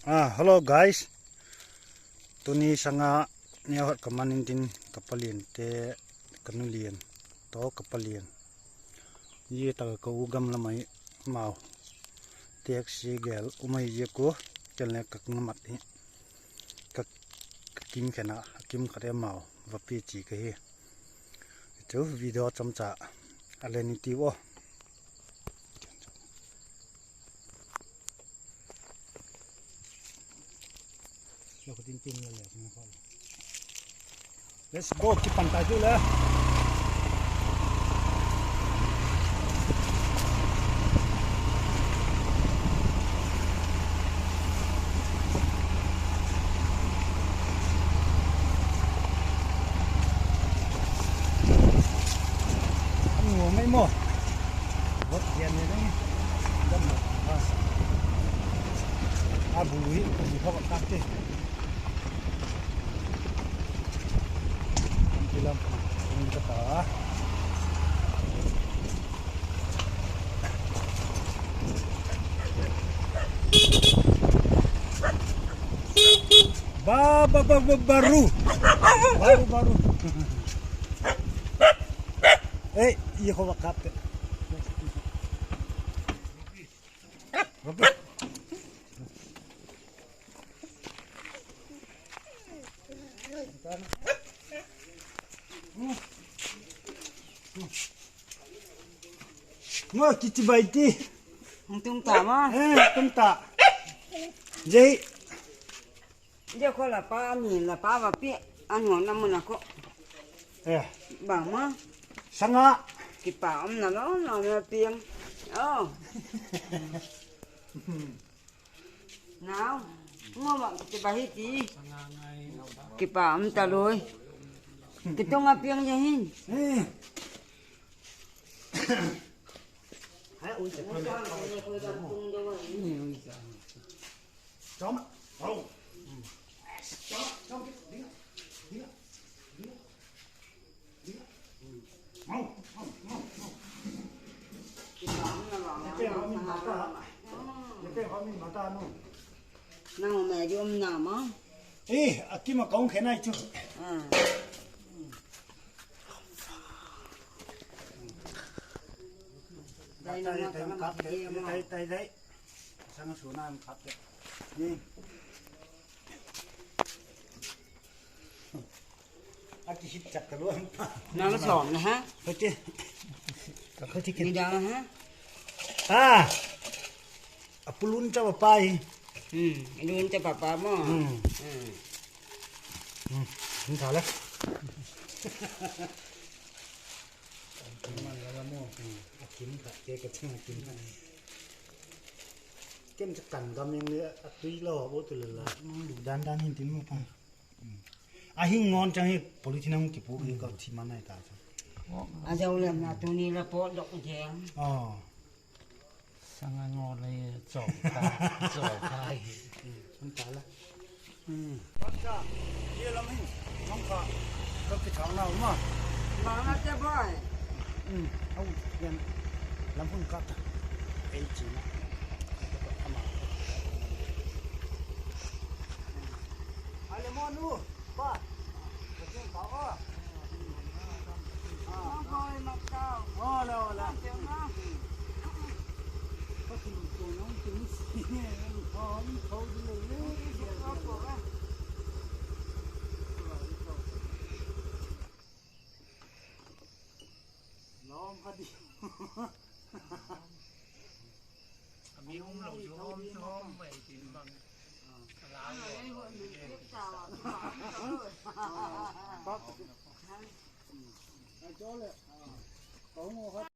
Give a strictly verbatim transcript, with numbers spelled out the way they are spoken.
Ah, hello guys. Tuni sanga neu hat ka man intin ka paliante, ka nu lian, tawh ka palian. Zia tak ka u gam lam ahi amau. Taxi gel um ahi ziak ua, ken le ka ngamat hi. Ka, ka kim khen a, a kim khat amau va pia chi ka hi. Chu video chamcha a len i tiu aw. Let's go, kipan tai tu le. An ngua mai maw? Vot hian ni ding. Dam ma. A bu hi, bu ho ka te. An ti lam, an ka ta. Ba, ba, ba, ba, baru. Baru, baru. Ei, i ho wa kap te. Robi. Ngo kichi bai ti. Hung tung ta ma. Eh, tung ta. Jei. Jei kho la pa ni la pa va pi. An ngawtna mun a kho. Eh. Bang ma. Sanga. Kipa um na lo lo na piang. Oh. Nau, ngo ma kichi bai hi ti. Kipa um ta loi. Kitung a piang ja hin. Chom. Au. Chom, chom, ding, ding, ding. Mau, mau, mau, mau. Nete ho min mata. Nete ho min mata nu. Nang me di um na ma. Eh, a kim a kong khen ai chu. Ah. Dai na ma ka ma ki ma. Dai, dai, dai. Sang su na kap te. Ni. A ti hit chak ka luang. Nang sawm na ha? Ka ti. Ka ti kin. Ni da ha? Ah. A pulun cha pa pai. Hmm, lun cha pa pa mo. Hmm. Hmm. Hmm. Ni da le. Man la la mo. Hmm. A kim ka ke ka chang a kim ka. Kem cha kan gam yang le a tui lo bo tu la la. Hmm. Dan dan hin tin mo pa. A hing ngon chang hi polythene hung kipu hi ka thi man nai ta chu. A zo lem na tuni la po dok jeng. Aw. Sanga ngo le chaw ka, chaw ka hi. Hung ta la. Hmm. Cha, ye lam hin, lam ka, ka ki thang na ma. Ma na te bai. Hmm. Au, yan. Lam hun ka ta. Ei chi na. Ama. Ale mo nu. Pa.